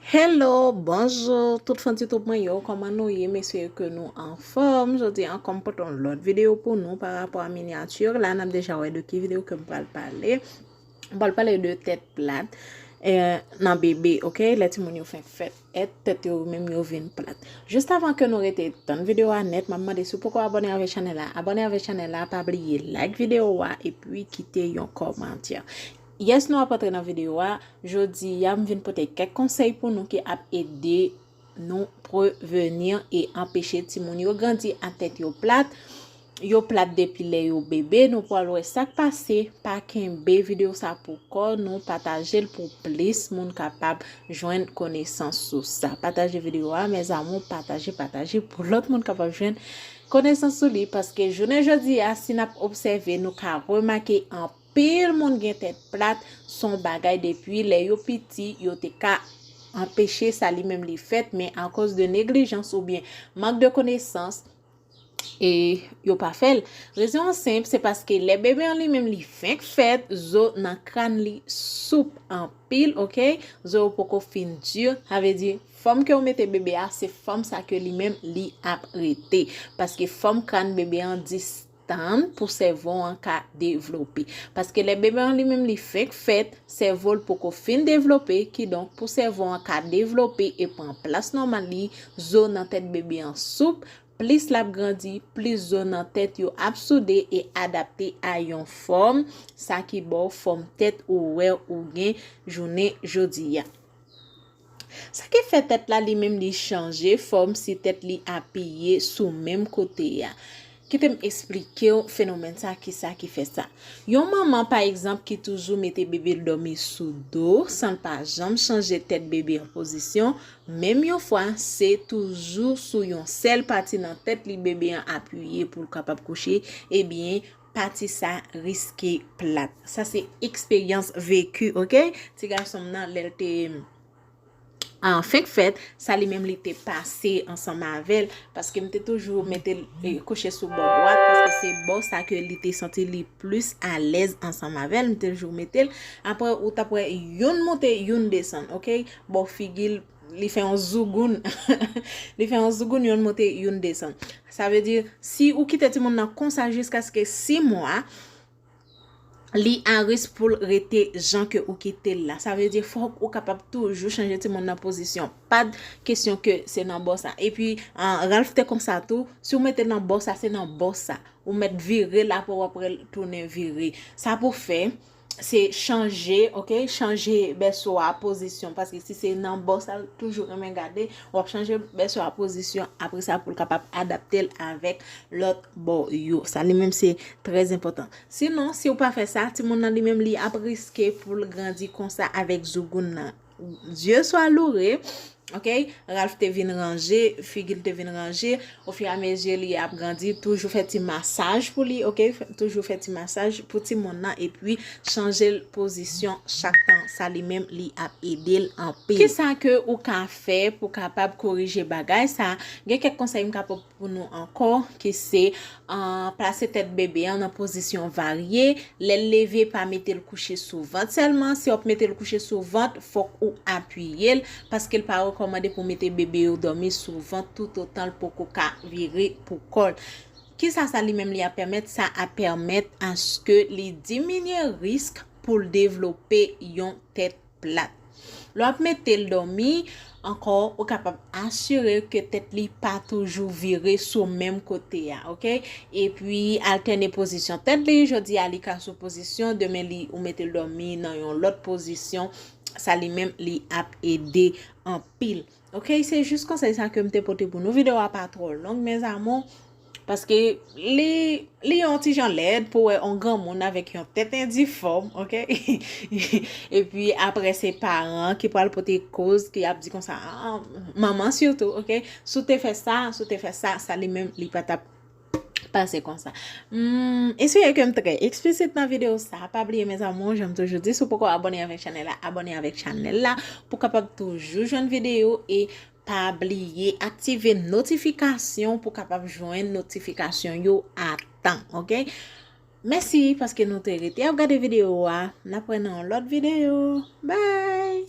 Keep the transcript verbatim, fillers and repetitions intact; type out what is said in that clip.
Hello, bonjou tout fan YouTube mwen yo, kòman nou ye? M espere ke nou anfòm. Jodi a ankò m pote yon lòt videyo pou nou pa rapò a minyati la. N ap deja wè de ki videyo ke m pral pale. M pral pale de tèt plat eh, nan bebe, ok? Lè timoun yo fenk fèt, tèt yo menm yo vin plat. Jis avan ke nou rete tann videyo a nèt, m ap mande si w poko abòne avèk chanèl la, abòne avèk chanèl la, pa bliye like videyo a epi kite yon kòmantè. Yes, nou ap antre nan videyo a. Jodi a, m vin pote kèk konsèy pou nou ki ap ede nou preveni e anpeche timoun yo grandi ak tèt yo plat. Yo plat depi lè yo bebe. Nou pral wè sa k pase. Pa kenbe videyo sa pou kò nou, pataje l pou plis moun kapab jwenn konesans sou sa. Pataje videyo a, mes amours, pataje, pataje pou lòt moun kapab jwenn konesans sou li, paske jounen jodi a, si n ap obsève, nou ka remake anpil moun gen tèt plat, se yon bagay depi lè yo piti, yo te ka anpeche sa li menm li fèt, men akoz de neglijans oubyen mank de konesans, e yo pa fè l. Rezon an senp, se paske lè bebe an li menm li fenk fèt, zo nan kràn li soup anpil, ok? Zo yo poko fin di, sa vle di, fòm ke w mete bebe a, se fòm sa ke li menm li ap rete. Paske fòm kràn bebe an distan pou sèvo an ka devlope. Paske lè bebe an li menm li fenk fèt, sèvo l poko fin devlope, kidonk pou sèvo an ka devlope e pran plas nòmal li, zo nan tèt bebe an soup, plis l ap grandi, plis zo nan tèt yo ap soude e adapte a yon fòm, sa ki ba w fòm tèt ou wè ou gen jounen jodi a. Sa ki fè tèt la li menm li chanje fòm si tèt li apiye sou menm kote a. Kite m esplike w fenomèn sa, kisa ki fè sa. Yon manman, pa egzanp, ki toujou mete bebe l dòmi sou do, san l pa janm chanje tèt bebe an pozisyon, menm yon fwa, se toujou sou yon sèl pati nan tèt li bebe an apiye pou l kapab kouche, ebyen, pati sa riske plat. Sa se eksperyans veki, ok? Ti gason m nan, lè l te an fenk fèt, sa li menm li te pase ansanm avè l, paske m te toujou mete l eh, kouche sou bò dwat, paske se bò sa ke li te santi li plis alèz ansanm avè l, m te toujou mete l. Apre, ou t ap wè youn monte, youn desann, ok? Bò figi l, li fè yon zougoun. Li fè yon zougoun, youn monte, youn desann. Sa vle di, si ou kite timoun nan konsa jiskaske sis mwa, li a risk pou l rete jan ke ou kite l la. Sa vle di, fòk ou kapab toujou chanje timoun nan pozisyon. Pa d kesyon ke se nan bò sa. Epi, ah, Ralph te konsa tou, si w mete l nan bò sa, se nan bò sa. Ou mèt vire l, apre w ap wè l tounen vire. Sa pou fè, se chanje, ok? Chanje bèso a pozisyon. Paske si se nan bò sa, l toujou renmen gade, w ap chanje bèso a pozisyon. Apre sa, pou l kapab adapte l avèk lòt bò yo. Sa li menm se trè enpòtan. Sinon, si w pa fè sa, timoun nan li menm li ap riske pou l grandi konsa avèk zougoun nan. Dieu soit loué, ok? Ralph te vin ranje, figi l te vin ranje. Ofiramezi li ap grandi, toujou fè ti masaj pou li, ok? Fè- Toujou fè ti masaj pou timoun nan, epi chanje l pozisyon chak tan. Sa li menm, li ap ede l anpil. Kisa ke ou ka fè pou kapab korije bagay sa? Gen kèk konsèy m ka pou nou ankò, ki se, ah, plase tèt bebe an nan pozisyon varye. Lè l leve, pa mete l kouche sou vant sèlman. Si w ap mete l kouche sou vant, fòk ou apiye l, paske l pa rekòmande pou mete bebe yo dòmi sou vant toutotan l poko ka vire pou kò l. Kisa sa li menm li ap pèmèt? Sa ap pèmèt aske li diminye risk pou l devlope yon tèt plat. Lè w ap mete l dòmi, ankò, ou kapab asire ke tèt li pa toujou vire sou menm kote a, ok? Epi, altène pozisyon tèt li, jodi a li ka sou pozisyon, demen li ou mete l dòmi nan yon lòt pozisyon, sa li menm li ap ede anpil. Ok, se jis konsèy sa ke m te pote pou nou. Videyo a pa twò long, mes amours, paske li, li yon ti jan lèd pou wè yon granmoun avèk yon tèt endifòm, ok? Epi apre se paran ki pral pote koz, ki ap di konsa, ah, manman sitou, ok? Si w te fè sa, si w te fè sa, sa li menm, li pa t ap pase konsa. Hmm, espere ke m trè eksplisit nan videyo sa. Pa bliye, mes amours, jan m toujou di, si w poko abòne avèk chanèl la, abòne avèk chanèl la pou kapab toujou jwenn videyo e pa bliye aktive notifikasyon pou kapab jwenn notifikasyon yo a tan, ok? Mèsi paske nou te rete ap gade videyo a. N ap wè nan yon lòt videyo. Bye!